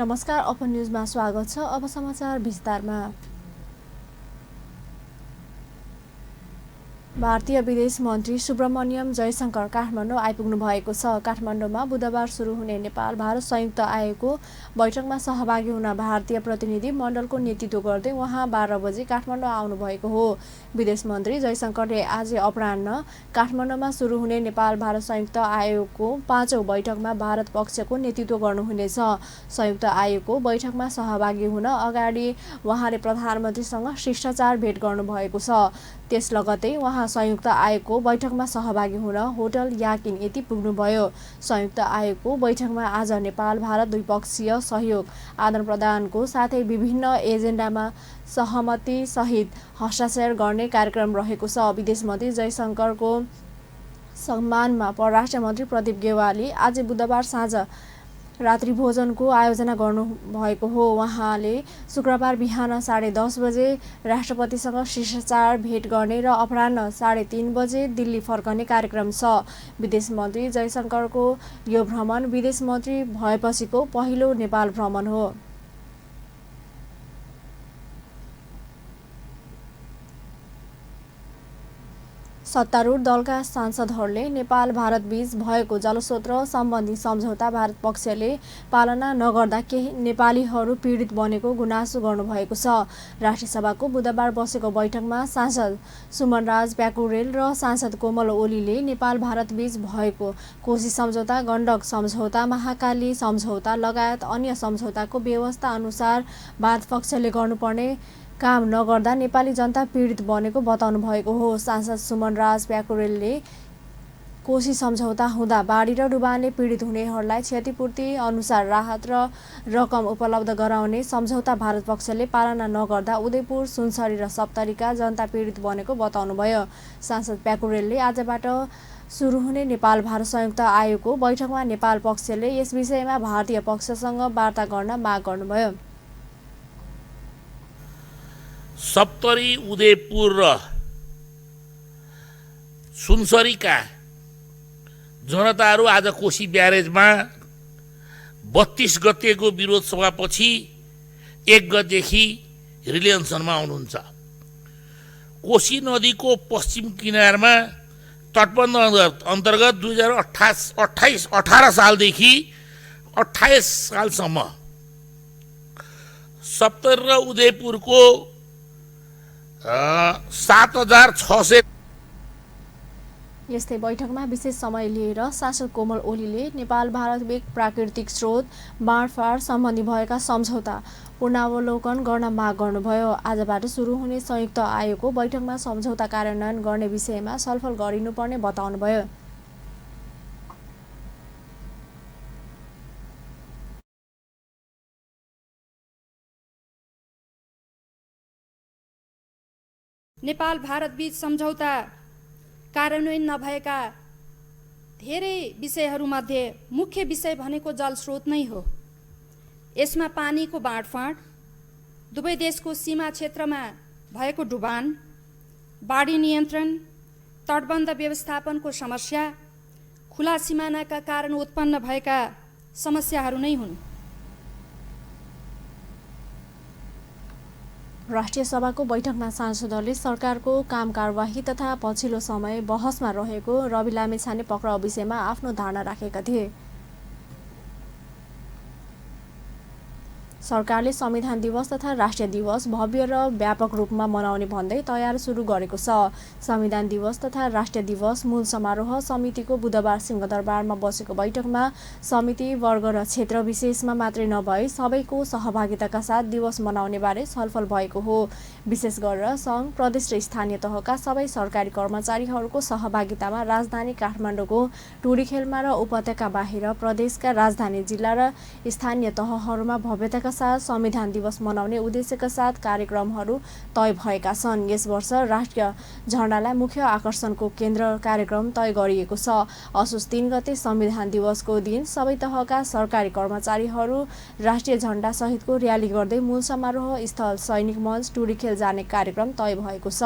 नमस्कार, ओपन न्यूजमा स्वागत छ। अब समाचार विस्तारमा। भारतीय विदेश मन्त्री सुब्रमण्यम जयशंकर काठमाडौँ आइपुग्नु भएको छ। काठमाडौँमा बुधबार सुरु हुने नेपाल भारत संयुक्त आयोगको बैठकमा सहभागी हुन भारतीय प्रतिनिधि मण्डलको नेतृत्व गर्दै उहाँ 12 बजे काठमाडौँ आउनु भएको हो। विदेश मन्त्री जयशंकरले आज अपराह्न काठमाडौँमा सुरु हुने नेपाल भारत संयुक्त आयोगको 5औं बैठकमा भारत पक्षको नेतृत्व गर्नुहुनेछ। संयुक्त आयोगको बैठकमा सहभागी हुन अगाडि उहाँले प्रधानमन्त्रीसँग शिष्टाचार भेट गर्नुभएको छ। त्यस लगतै उहाँ संयुक्त आयोगको बैठकमा सहभागी हुन होटल याकिन यति पुग्नुभयो। संयुक्त आयोगको बैठकमा आज नेपाल भारत द्विपक्षीय सहयोग आदानप्रदानको साथै विभिन्न एजेन्डामा सहमति सहित हस्ताक्षर गर्ने कार्यक्रम रहेको छ। विदेश मन्त्री जयशंकरको सम्मानमा परराष्ट्र मन्त्री प्रदीप गेवाली आज बुधबार साँझ रात्रि भोजनको आयोजना गर्नुभएको हो। उहाँले शुक्रबार बिहान 10:30 बजे राष्ट्रपतिसँग शिष्टाचार भेट गर्ने र अपराह्न 3:30 बजे दिल्ली फर्कने कार्यक्रम छ। विदेश मन्त्री जयशंकरको यो भ्रमण विदेश मन्त्री भएपछिको पहिलो नेपाल भ्रमण हो। सत्तारूढ दलका सांसदहरूले नेपाल भारत बीच भएको जलस्रोत सम्बन्धी सम्झौता भारत पक्षले पालना नगर्दा केही नेपालीहरू पीडित बनेको गुनासो गर्नुभएको छ। राष्ट्रिय सभाको बुधबार बसेको बैठकमा सांसद सुमनराज प्याकुरेल र सांसद कोमल ओलीले नेपाल भारत बीच भएको कोशी सम्झौता, गण्डक सम्झौता, महाकाली सम्झौता लगायत अन्य सम्झौताको व्यवस्था अनुसार भारत पक्षले गर्नुपर्ने काम नगर्दा नेपाली जनता पीडित बनेको बताउनु भएको हो। सांसद सुमनराज प्याकुरेलले कोशी सम्झौता हुँदा बाढी र डुबानले पीडित हुनेहरूलाई क्षतिपूर्ति अनुसार राहत र रकम उपलब्ध गराउने सम्झौता भारत पक्षले पालना नगर्दा उदयपुर, सुनसरी र सप्तरीका जनता पीडित बनेको बताउनुभयो। सांसद प्याकुरेलले आजबाट सुरु हुने नेपाल भारत संयुक्त आयोगको बैठकमा नेपाल पक्षले यस विषयमा भारतीय पक्षसँग वार्ता गर्न माग गर्नुभयो। सप्तरी, उदयपुर र सुनसरीका जनताहरू आज कोशी ब्यारेजमा 32 गतेको विरोध सभापछि 1 गतेदेखि रिलेन्सनमा आउनुहुन्छ। कोशी नदीको पश्चिम किनारमा तटबन्ध अन्तर्गत 2018 सालदेखि 28 सालसम्म सप्तरी र उदयपुरको 7,600। यस्तै बैठकमा विशेष समय लिएर सांसद कोमल ओलीले नेपाल भारत बीच प्राकृतिक स्रोत बाँडफाँड सम्बन्धी भएका सम्झौता पुनरावलोकन गर्न माग गर्नुभयो। आजबाट सुरु हुने संयुक्त आयोगको बैठकमा सम्झौता कार्यान्वयन गर्ने विषयमा छलफल गरिनुपर्ने बताउनुभयो। नेपाल भारत बीच सम्झौता कार्यान्वयन नभएका धेरै विषयहरूमध्ये मुख्य विषय भनेको जलस्रोत नै हो। यसमा पानीको बाँडफाँड, दुवै देशको सीमा क्षेत्रमा भएको डुबान, बाढी नियन्त्रण, तटबन्ध व्यवस्थापनको समस्या, खुला सिमानाका कारण उत्पन्न भएका समस्याहरू नै हुन्। राष्ट्रिय सभाको बैठकमा सांसदहरूले सरकारको काम कारबाही तथा पछिल्लो समय बहसमा रहेको रवि लामिछाने पक्राउ विषयमा आफ्नो धारणा राखेका थिए। सरकारले संविधान दिवस तथा राष्ट्रिय दिवस भव्य र व्यापक रूपमा मनाउने भन्दै तयार सुरु गरेको छ। संविधान दिवस तथा राष्ट्रिय दिवस मूल समारोह समितिको बुधबार सिंहदरबारमा बसेको बैठकमा समिति वर्ग र क्षेत्र विशेषमा मात्रै नभई सबैको सहभागिताका साथ दिवस मनाउने बारे छलफल भएको हो। विशेष गरेर सङ्घ, प्रदेश र स्थानीय तहका सबै सरकारी कर्मचारीहरूको सहभागितामा राजधानी काठमाडौँको टुँडिखेलमा र उपत्यका बाहिर प्रदेशका राजधानी जिल्ला र स्थानीय तहहरूमा भव्यताका साथ संविधान दिवस मनाउने उद्देश्यका साथ कार्यक्रमहरू तय भएका छन्। यस वर्ष राष्ट्रिय झण्डालाई मुख्य आकर्षणको केन्द्र कार्यक्रम तय गरिएको छ। असोज 3 गते संविधान दिवसको दिन सबै तहका सरकारी कर्मचारीहरू राष्ट्रिय झण्डा सहितको र्याली गर्दै मूल समारोह स्थल सैनिक मञ्च टुँडिखेल टुनिखेल जाने कार्यक्रम तय भएको छ।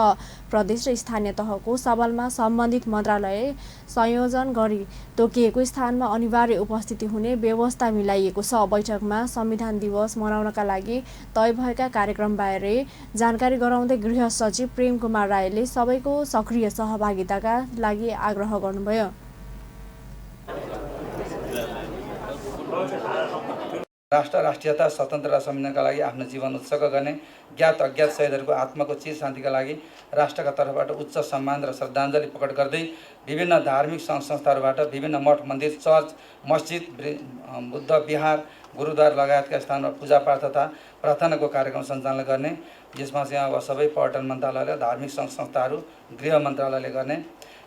प्रदेश र स्थानीय तहको सवालमा सम्बन्धित मन्त्रालयले संयोजन गरी तोकिएको स्थानमा अनिवार्य उपस्थिति हुने व्यवस्था मिलाइएको छ। बैठकमा संविधान दिवस मनाउनका लागि तय भएका कार्यक्रमबारे जानकारी गराउँदै गृह सचिव प्रेम कुमार रायले सबैको सक्रिय सहभागिताका लागि आग्रह गर्नुभयो। राष्ट्र राष्ट्रियता स्वतन्त्रता संविधानका लागि आफ्नो जीवन उत्सर्ग गर्ने ज्ञात अज्ञात शहीदहरूको आत्माको चिर शान्तिका लागि राष्ट्रका तर्फबाट उच्च सम्मान र श्रद्धाञ्जली प्रकट गर्दै विभिन्न धार्मिक संस्थाहरूबाट विभिन्न मठ मन्दिर चर्च मस्जिद बुद्ध विहार गुरुद्वार लगायतका स्थानमा पूजापाठ तथा प्रार्थनाको कार्यक्रम सञ्चालन गर्ने, यसमा चाहिँ अब सबै पर्यटन मन्त्रालयले धार्मिक संस्थाहरू गृह मन्त्रालयले गर्ने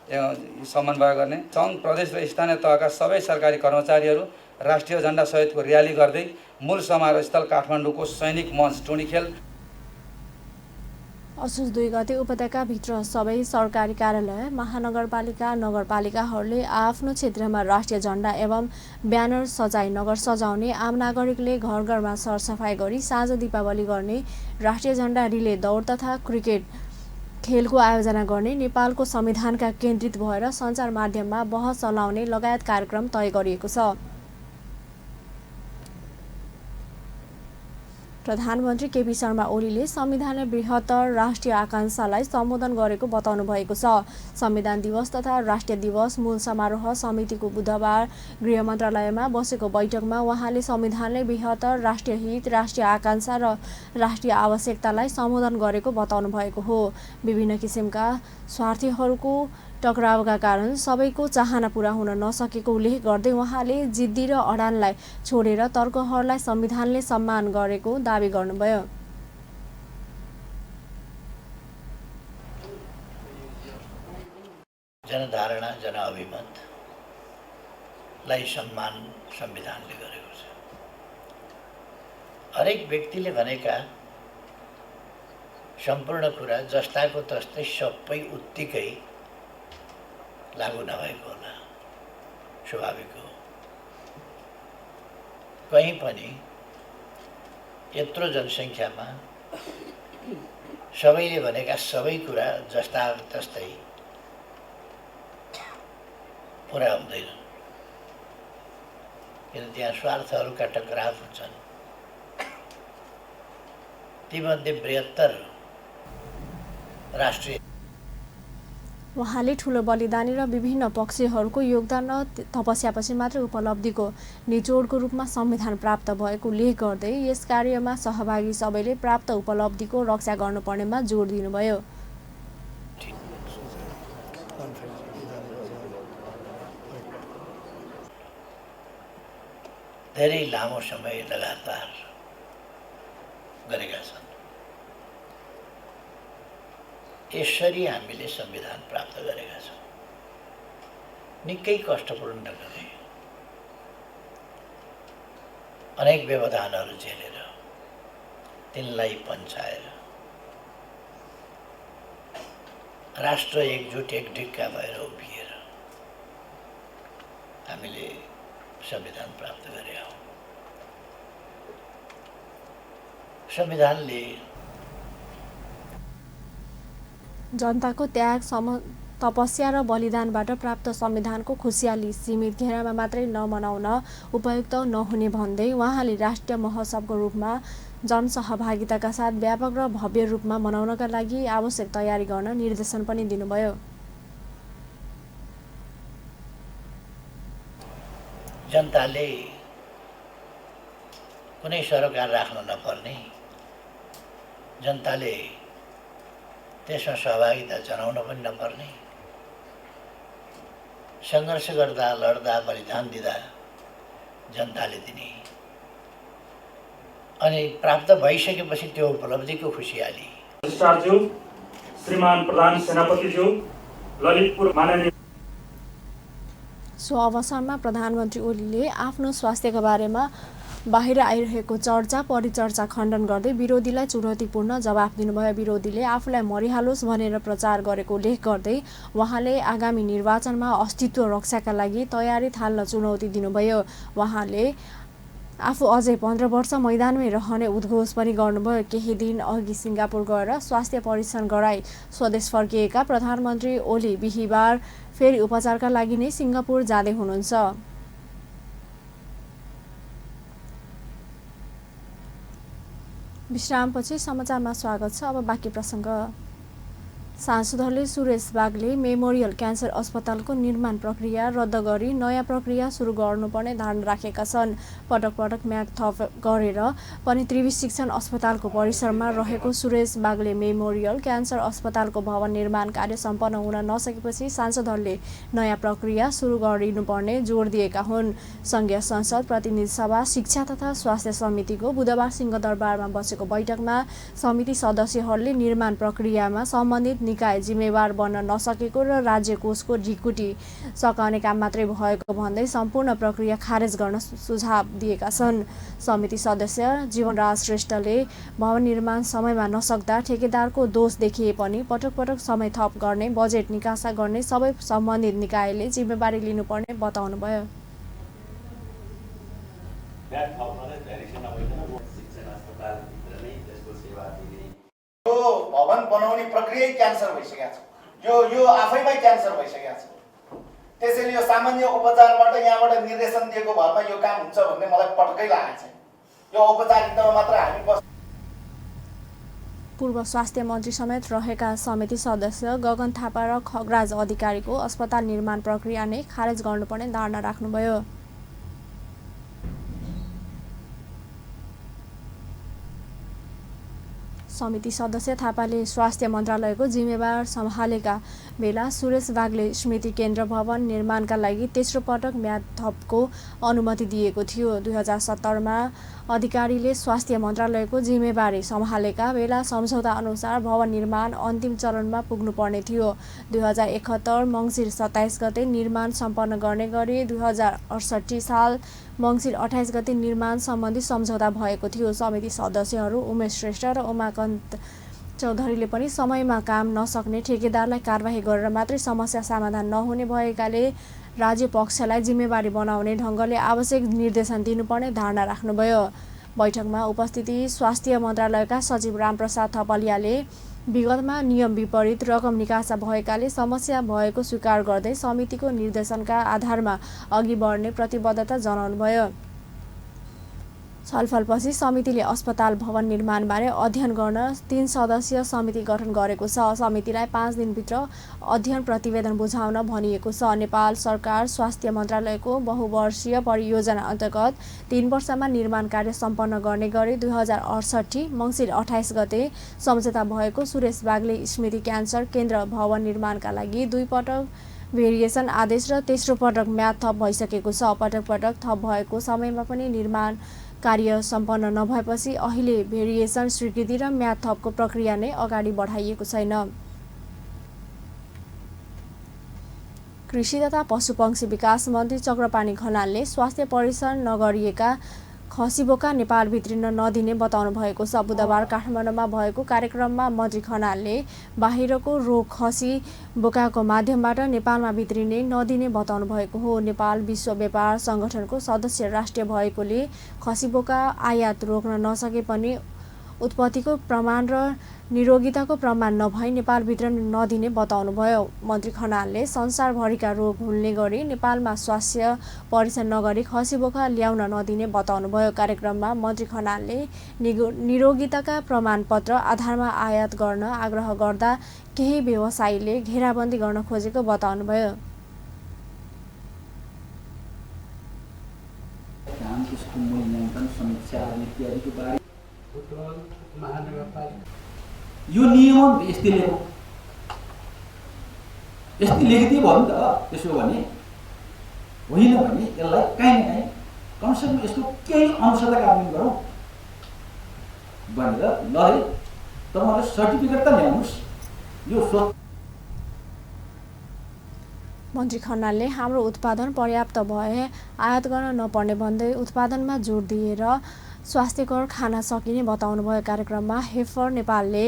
समन्वय गर्ने, सङ्घ प्रदेश र स्थानीय तहका सबै सरकारी कर्मचारीहरू राष्ट्रिय झण्डा सहितको र्याली गर्दै मूल समारोह स्थल काठमाडौँको सैनिक मञ्च टुनिखेल असोज 2 गते उपत्यकाभित्र सबै सरकारी कार्यालय महानगरपालिका नगरपालिकाहरूले आफ्नो क्षेत्रमा राष्ट्रिय झण्डा एवं ब्यानर सजाई नगर सजाउने, आम नागरिकले घर घरमा सरसफाई गरी साँझ दीपावली गर्ने, राष्ट्रिय झण्डा रिले दौड तथा क्रिकेट खेलको आयोजना गर्ने, नेपालको संविधानका केन्द्रित भएर सञ्चार माध्यममा बहस चलाउने लगायत कार्यक्रम तय गरिएको छ। प्रधानमन्त्री केपी शर्मा ओलीले संविधानले बृहत्तर राष्ट्रिय आकांक्षालाई सम्बोधन गरेको बताउनु भएको छ। संविधान दिवस तथा राष्ट्रिय दिवस मूल समारोह समितिको बुधबार गृह मन्त्रालयमा बसेको बैठकमा उहाँले संविधानले बृहत्तर राष्ट्रिय हित, राष्ट्रिय आकांक्षा र राष्ट्रिय आवश्यकतालाई सम्बोधन गरेको बताउनु भएको हो। विभिन्न किसिमका स्वार्थीहरूको टकरावका कारण सबैको चाहना पूरा हुन नसकेको उल्लेख गर्दै उहाँले जिद्दी र अडानलाई छोडेर तर्कहरूलाई संविधानले सम्मान गरेको दावी गर्नुभयो। जनधारणा जनअभिमतलाई सम्मान संविधानले गरेको छ। हरेक व्यक्तिले भनेका सम्पूर्ण कुरा जस्ताको तस्तै सबै उत्तिकै लागू नभएको होला, स्वाभाविक हो। कहीँ पनि यत्रो जनसङ्ख्यामा सबैले भनेका सबै कुरा जस्ता तस्तै पुरा हुँदैन, किन त्यहाँ स्वार्थहरूका टकराव हुन्छन्। तीमध्ये बृहत्तर राष्ट्रिय उहाँले ठूलो बलिदानी र विभिन्न पक्षहरूको योगदान र तपस्यापछि मात्र उपलब्धिको निचोडको रूपमा संविधान प्राप्त भएको उल्लेख गर्दै यस कार्यमा सहभागी सबैले प्राप्त उपलब्धिको रक्षा गर्नुपर्नेमा जोड दिनुभयो। धेरै लामो समय लगातार गरेका छन्। यसरी हामीले संविधान प्राप्त गरेका छौँ। निकै कष्टपूर्ण ढङ्गले अनेक व्यवधानहरू झेलेर तिनलाई पन्छाएर राष्ट्र एकजुट एक ढिक्का भएर उभिएर हामीले संविधान प्राप्त गरे हौँ। संविधानले जनताको त्याग तपस्या र बलिदानबाट प्राप्त संविधानको खुसियाली सीमित घेरामा मात्रै नमनाउन उपयुक्त नहुने भन्दै उहाँले राष्ट्रिय महोत्सवको रूपमा जनसहभागिताका साथ व्यापक र भव्य रूपमा मनाउनका लागि आवश्यक तयारी गर्न निर्देशन पनि दिनुभयो। जनताले कुनै सरोकार राख्न नपर्ने, जनताले त्यसमा सहभागिता जनाउन पनि नपर्ने, सङ्घर्ष गर्दा लड्दा बलिदान दिँदा जनताले दिने अनि प्राप्त भइसकेपछि त्यो उपलब्धिको खुसियाली। श्रीमान प्रधान सेनापतिज्यू, ललितपुर माननीय। सो अवसरमा प्रधानमन्त्री ओलीले आफ्नो स्वास्थ्यका बारेमा बाहिर आइरहेको चर्चा परिचर्चा खण्डन गर्दै विरोधीलाई चुनौतीपूर्ण जवाफ दिनुभयो। विरोधीले आफूलाई मरिहालोस् भनेर प्रचार गरेको उल्लेख गर्दै उहाँले आगामी निर्वाचनमा अस्तित्व रक्षाका लागि तयारी थाल्न चुनौती दिनुभयो। उहाँले आफू अझै 15 वर्ष मैदानमै रहने उद्घोष पनि गर्नुभयो। केही दिन अघि सिङ्गापुर गएर स्वास्थ्य परीक्षण गराई स्वदेश फर्किएका प्रधानमन्त्री ओली बिहिबार फेरि उपचारका लागि नै सिङ्गापुर जाँदै हुनुहुन्छ। विश्रामपछि समाचारमा स्वागत छ। अब बाँकी प्रसङ्ग। सांसदहरूले सुरेश बागले मेमोरियल क्यान्सर अस्पतालको निर्माण प्रक्रिया रद्द गरी नयाँ प्रक्रिया सुरु गर्नुपर्ने धारणा राखेका छन्। पटक पटक म्याद थप गरेर पनि त्रिवी शिक्षण अस्पतालको परिसरमा रहेको सुरेश बागले मेमोरियल क्यान्सर अस्पतालको भवन निर्माण कार्य सम्पन्न हुन नसकेपछि सांसदहरूले नयाँ प्रक्रिया सुरु गरिनुपर्ने जोड दिएका हुन्। सङ्घीय संसद प्रतिनिधि सभा शिक्षा तथा स्वास्थ्य समितिको बुधबार सिंहदरबारमा बसेको बैठकमा समिति सदस्यहरूले निर्माण प्रक्रियामा सम्बन्धित निकाय जिम्मेवार बन्न नसकेको र राज्य कोषको ढिकुटी सकाउने काम मात्रै भएको भन्दै सम्पूर्ण प्रक्रिया खारेज गर्न सुझाव दिएका छन्। समिति सदस्य जीवनराज श्रेष्ठले भवन निर्माण समयमा नसक्दा ठेकेदारको दोष देखिए पनि पटक पटक समय थप गर्ने, बजेट निकासा गर्ने सबै सम्बन्धित निकायले जिम्मेवारी लिनुपर्ने बताउनुभयो। भवन बनाउने प्रक्रिया क्यान्सर भइसकेको छ। यो आफैमै क्यान्सर भइसकेको छ। त्यसैले यो सामान्य उपचारबाट यहाँबाट निर्देशन दिएको भरमा यो काम हुन्छ भन्ने मलाई पटक्कै लागेको छैन। यो औपचारिकतामा मात्र हामी पूर्व स्वास्थ्य मन्त्री समेत रहेका समिति सदस्य गगन थापा र खगराज अधिकारीको अस्पताल निर्माण प्रक्रिया नै खारेज गर्नुपर्ने धारणा राख्नुभयो। समिति सदस्य थापाले स्वास्थ्य मन्त्रालयको जिम्मेवार सम्हालेका बेला सुरेश बागले स्मृति केन्द्र भवन निर्माणका लागि तेस्रो पटक म्याद थपको अनुमति दिएको थियो। 2017मा अधिकारीले स्वास्थ्य मन्त्रालयको जिम्मेवारी सम्हालेका बेला सम्झौता अनुसार भवन निर्माण अन्तिम चरणमा पुग्नुपर्ने थियो। 2071 मङ्सिर 27 गते निर्माण सम्पन्न गर्ने गरी 2068 साल मङ्सिर 28 गते निर्माण सम्बन्धी सम्झौता भएको थियो। समिति सदस्यहरू उमेश श्रेष्ठ र उमाकान्त चौधरीले पनि समयमा काम नसक्ने ठेकेदारलाई कारबाही गरेर मात्रै समस्या समाधान नहुने भएकाले राज्य पक्षलाई जिम्मेवारी बनाउने ढङ्गले आवश्यक निर्देशन दिनुपर्ने धारणा राख्नुभयो। बैठकमा उपस्थिति स्वास्थ्य मन्त्रालयका सचिव रामप्रसाद थपलियाले विगतमा नियम विपरीत रकम निकासा भएकाले समस्या भएको स्वीकार गर्दै समितिको निर्देशनका आधारमा अघि बढ्ने प्रतिबद्धता जनाउनुभयो। छलफलपछि समितिले अस्पताल भवन निर्माणबारे अध्ययन गर्न 3 सदस्यीय समिति गठन गरेको छ। समितिलाई 5 दिनभित्र अध्ययन प्रतिवेदन बुझाउन भनिएको छ। नेपाल सरकार स्वास्थ्य मन्त्रालयको बहुवर्षीय परियोजना अन्तर्गत 3 वर्षमा निर्माण कार्य सम्पन्न गर्ने गरी 2068 मङ्सिर 28 गते सम्झौता भएको सुरेश बागले स्मृति क्यान्सर केन्द्र भवन निर्माणका लागि 2 पटक भेरिएसन आदेश र तेस्रो पटक म्याद थप भइसकेको छ। पटक पटक थप भएको समयमा पनि निर्माण कार्य सम्पन्न नभएपछि अहिले भेरिएसन स्वीकृति र म्याद थपको प्रक्रिया नै अगाडि बढाइएको छैन। कृषि तथा पशुपक्षी विकास मन्त्री चक्रपाणी खनालले स्वास्थ्य परीक्षण नगरिएका खसी बोका नेपाल भित्रिन नदिने बताउनु भएको छ। बुधबार काठमाडौँमा भएको कार्यक्रममा मन्त्री खनालले बाहिरको रोग खसी बोकाको माध्यमबाट नेपालमा भित्रिने नदिने बताउनु भएको हो। नेपाल विश्व व्यापार सङ्गठनको सदस्य राष्ट्र भएकोले खसी बोका आयात रोक्न नसके पनि उत्पत्तिको प्रमाण र निरोगिताको प्रमाण नभई नेपालभित्र नदिने बताउनुभयो। मन्त्री खनालले संसारभरिका रोग हुल्ने गरी नेपालमा स्वास्थ्य परीक्षण नगरी खसी बोका ल्याउन नदिने बताउनुभयो। कार्यक्रममा मन्त्री खनालले निरोगिताका प्रमाणपत्र आधारमा आयात गर्न आग्रह गर्दा केही व्यवसायीले घेराबन्दी गर्न खोजेको बताउनुभयो। यो नियम यस्तै लेखौँ, यस्तै लेखिदियो भयो नि त। त्यसो भने होइन भने यसलाई काहीँ न काहीँ कमसेकम यसको केही अंश त कानुन गरौँ भनेर ल है तपाईँहरूले सर्टिफिकेट त ल्याउनुहोस्। यो मन्त्री खनालले हाम्रो उत्पादन पर्याप्त भए आयात गर्न नपर्ने भन्दै उत्पादनमा जोड दिएर स्वास्थ्यकर खाना सकिने बताउनुभयो। कार्यक्रममा हेफर नेपालले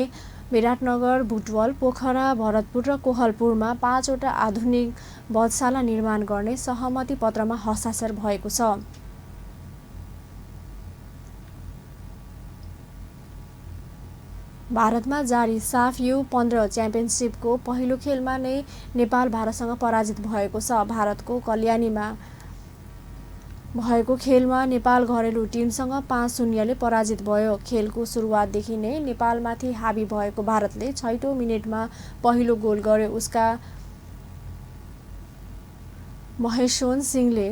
विराटनगर, बुटवल, पोखरा, भरतपुर र कोहलपुरमा 5 वटा आधुनिक बधशाला निर्माण गर्ने सहमति पत्रमा हस्ताक्षर भएको छ। भारतमा जारी साफ U15 च्याम्पियनसिपको पहिलो खेलमा नै नेपाल भारतसँग पराजित भएको छ। भारतको कल्याणीमा भएको खेलमा नेपाल घरेलु टिमसँग 5-0ले पराजित भयो। खेलको सुरुवातदेखि नै नेपालमाथि हावी भएको भारतले 6औं मिनेटमा पहिलो गोल गर्यो। उसका महेश्वन सिंहले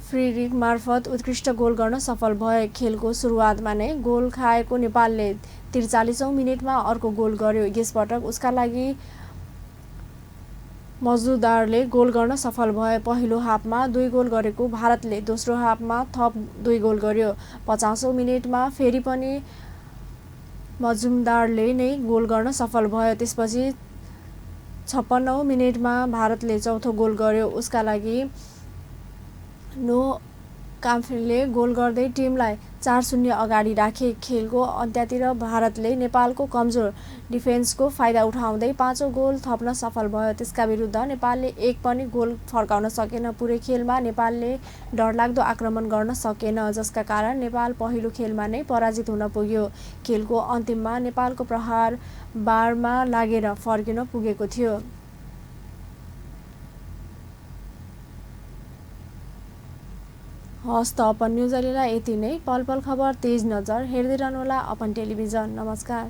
फ्री मार्फत उत्कृष्ट गोल गर्न सफल भए। खेलको सुरुवातमा नै गोल खाएको नेपालले 43औं मिनेटमा अर्को गोल गर्यो। यसपटक उसका लागि मजुमदारले गोल गर्न सफल भए। पहिलो हाफमा 2 गोल गरेको भारतले दोस्रो हाफमा थप 2 गोल गर्यो। 50औं मिनेटमा फेरि पनि मजुमदारले नै गोल गर्न सफल भयो। त्यसपछि 56औं मिनेटमा भारतले चौथो गोल गर्यो। उसका लागि नो काम्फले गोल गर्दै टिमलाई 4-0 अगाडि राखे। खेलको अन्त्यतिर भारतले नेपालको कमजोर डिफेन्सको फाइदा उठाउँदै 5औं गोल थप्न सफल भयो। त्यसका विरुद्ध नेपालले एक पनि गोल फर्काउन सकेन। पुरै खेलमा नेपालले डरलाग्दो आक्रमण गर्न सकेन, जसका कारण नेपाल पहिलो खेलमा नै पराजित हुन पुग्यो। खेलको अन्तिममा नेपालको प्रहार बारमा लागेर फर्किन पुगेको थियो। हस्त अपन न्युज अहिलेलाई यति नै। पल पल खबर, तेज नजर हेर्दै रहनुहोला अपन टेलिभिजन। नमस्कार।